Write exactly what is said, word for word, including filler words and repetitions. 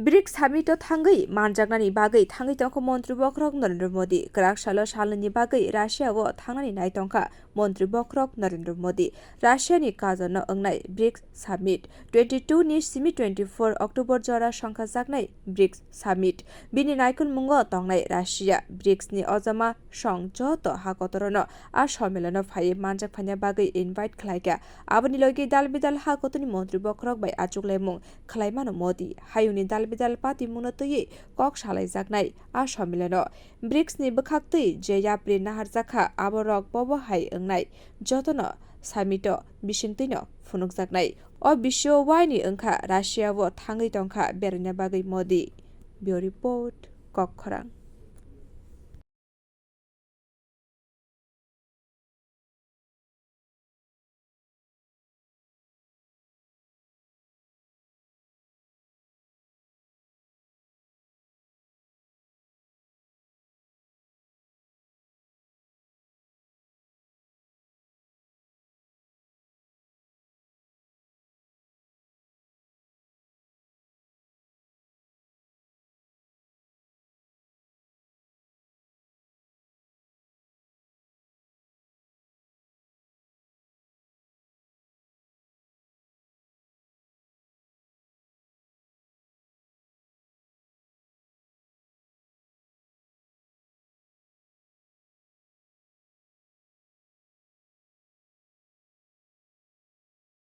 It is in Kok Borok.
BRICS summit-o thangwi manjaknani bagwi thangwi tongkha Montri Bokhorok Narendra Modi. Kwrak salo salnwini bagwi Russia-o thangnani nai tongkha Montri Bokhorok Narendra Modi. Russia-ni Kazan-o wngnai BRICS summit. Twenty-two ni simi twenty-four October jora songkhajaknai BRICS summit. Bini naikolmungo tongnai Russia, BRICS-ni ojama song joto ha kotorno a sommelono phaiwi manjak phaina bagwi invite khlaikha. Aboni logi dal bidal ha kotorni montri bokhorok bai achuklemung khlaimano Modi. Hayungni dal bidal patimungno twiwi kok salaijaknai a sommelono. BRICS-ni bwkhaktwi je yapri naharjakha, aborok bobo hai wngnai jotono summit-o bisingtwino phunukjaknai. O bisio waini wngkha Russia-o thangwi tongkha beraina bagwi Modi. Bureau Report, Kokkhorang.